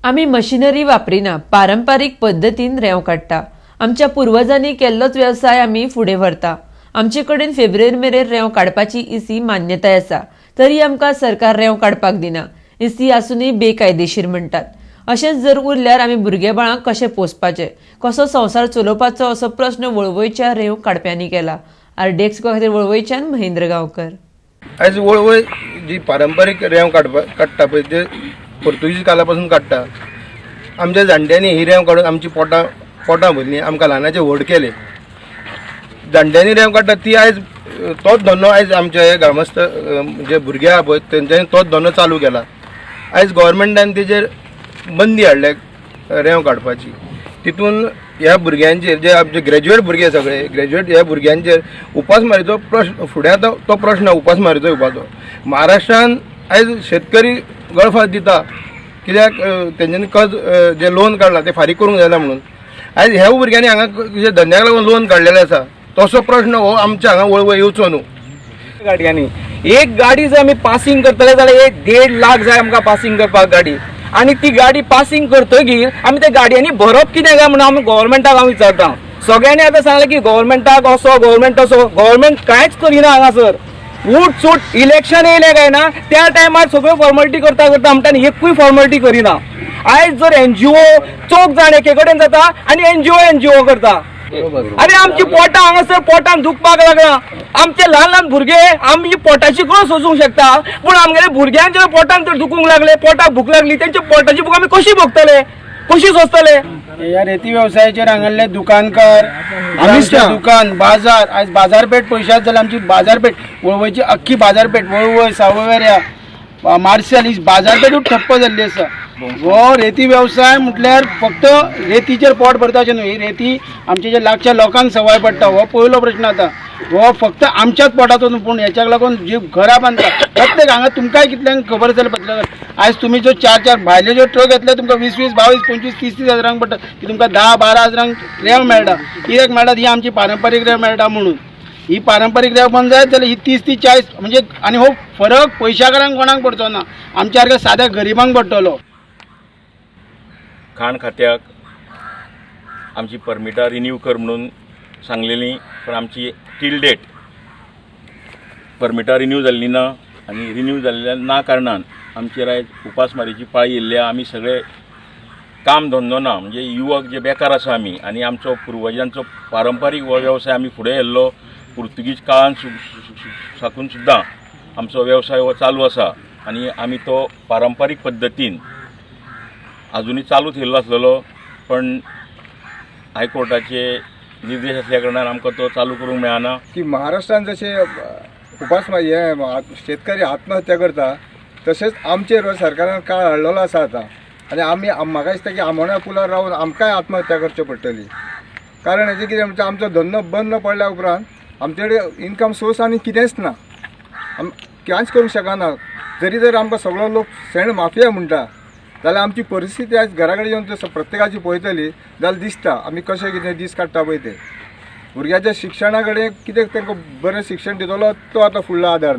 आमी मशिनरी वापरिना, पारंपारीक पद्दतीन रेंव काडटा. आमच्या पुर्वजांनी केल्लोच वेवसाय आमी फुडें व्हरता. आमचे कडेन फेब्रुवारी मेरेन रेंव काडपाची इसी मान्यताय आसा, तरी आमकां सरकार रेंव काडपाक दिना. इसी आसूनय बेकायदेशीर म्हणटात. अशेंच जर उरल्यार आमी भुरगेबाळांक कशें पोसपाचें, कसो संवसार चलोवपाचो असो प्रस्न वळवयच्या रेंव काडप्यांनी केला. आरडीएक्स खातीर वळवयच्यान महेंद्र गांवकर. आयज वळवय जी पारंपारीक रेंव काडटा पळय, ते पोर्तुगीज काला पासून काडटा. आमच्या जाणट्यांनी ही रेंव काडून आमची पोटां भरली, आमकां ल्हानाचे व्हड केले. जाणट्यांनी रेंव काडटा ती आयज तोच धंदो आयज आमचे हे ग्रामस्थ जे भुरगे आहा पळय तेंच्यांनी तोच धंदो चालू केला. आयज गोवोरमेंटान तेजेर बंदी हाडल्या रेंव काडपाची. तितून ह्या भुरग्यांचेर जे आमचे ग्रॅज्युएट भुरगे, सगळे ग्रॅज्युएट ह्या भुरग्यांचेर उपासमारीचो प्रश्न फुडें आतां तो प्रश्न उपासमारीचो येवपाचो. महाराष्ट्रान आयज शेतकरी गळफास दिता कित्याक तेंच्यांनी कर्ज जे लोन काडलां तें फारीक करूंक जायना म्हणून. आयज ह्या भुरग्यांनी हांगा जे धंद्याक लागून लोन काडलेलें आसा तसो प्रश्न हो आमच्या हांगा वळवय येवचो न्हू. गाडयांनी एक गाडी जर आमी पासिंग करतले जाल्यार 1.5 लाख जाय आमकां पासिंग करपाक गाडी, आनी ती गाडी पासिंग करतगीर आमी त्या गाडयांनी भरप कितें काय म्हणून आमी गोवोरमेंटाक हांव विचारता. सगळ्यांनी आतां सांगलें की गोवोरमेंटाक असो, गोवोरमेंट असो, गोवोरमेंट कांयच करिना हांगासर. उठ सूट इलेक्शन येयलें काय ना त्या टायमार सगळ्यो फॉर्मेलिटी करता करता म्हणटा आनी एकूय फॉर्मेलिटी करिना. आयज जर एनजीओ चौग जाण एके कडेन जाता आनी एनजीओ करता. आनी आमची पोटां हांगासर पोटान दुखपाक लागला. आमचे ल्हान ल्हान भुरगे आमची पोटाची कळ सोसूंक शकता, पूण आमगेले भुरग्यांच्या पोटान जर दुखूंक लागले, पोटाक भूक लागली, तेंच्या पोटाची भूक आमी कशी भोगतले, कशी सोंसतले? ह्या रेती वेवसायाचेर हांगासरले दुकानकार, आमचे दुकान बाजार, आयज बाजारपेठ पयशात जाल्यार आमची बाजारपेठ वळवयची अख्खी बाजारपेठ, वळवय, सावयवेऱ्या, मार्शल ही बाजारपेठूच ठप्प जाल्ली आसा. हो रेती वेवसाय म्हटल्यार फक्त रेतीचेर पोट भरता अशें न्हू, ही रेती आमच्या जे लागच्या लोकांक सवाय पडटा हो पयलो प्रश्न. आतां हो फक्त आमच्याच पोटाचो न्हू, पूण हेच्याक लागून जी घरां बांदता प्रत्येक हांगा तुमकांय कितल्यांक खबर आसतलें पत्रकार. आयज तुमी ज्यो 4-4 भायले ज्यो ट्रक येतले तुमकां 20-20, 22, 25, 30-30 हजारांक पडटा, ती तुमकां 10-12 हजारांक रेंव मेळटा. कित्याक मेळटा? ही आमची पारंपारीक रेंव मेळटा म्हणून. ही पारंपारीक रेंव बंद जायत जाल्यार ही 30-30, 40 म्हणजे, आनी हो फरक पयशाकारांक कोणाक पडचो ना, आमच्या सारक्या साद्या गरिबांक पडटलो. खाण खात्याक आमची परमिटां रिन्यू कर म्हणून सांगलेली, पण आमची टील डेट परमिटां रिन्यू जाल्ली ना आनी रिन्यू जाल्ल्या ना कारणान आमचेर आयज उपासमारीची पाळी येयल्ली. आमी सगळे काम धंदो ना, म्हणजे युवक जे बेकार आसा आमी, आनी आमचो पुर्वजांचो पारंपारीक हो वेवसाय आमी फुडें येयल्लो. पुर्तुगीज काळान साकून सुद्दां आमचो वेवसाय हो चालू आसा आनी आमी तो पारंपारीक पद्दतीन आजुनूय चालू थेयल्लो आसलेलो, पण हायकोर्टाचे निर्देश आसल्या कारणान आमकां तो चालू करूंक मेळना. की महाराष्ट्रान जशें उपासमारी हे शेतकरी आत्महत्या करता तशेंच आमचेर सरकारान काळ हाडलेलो आसा आतां. आनी आमी म्हाका दिसता की आमोण्या पुलार रावन आमकांय आत्महत्या करची पडटली. कारण हेजें कितें म्हणजे आमचो धंदो बंद पडल्या उपरांत आमचे कडेन इनकम सोर्स आनी कितेंच ना, आम कांयच करूंक शकना. जरी जर आमकां सगळो लोक सँड माफिया म्हणटा जाल्यार आमची परिस्थिती आयज घरा कडेन येवन प्रत्येकाची पळयतली जाल्यार दिसता आमी कशें कितें दीस काडटा पळय ते. भुरग्याच्या शिक्षणा कडेन कितें तांकां बरें शिक्षण दितलो तो आतां फुडलो आदार.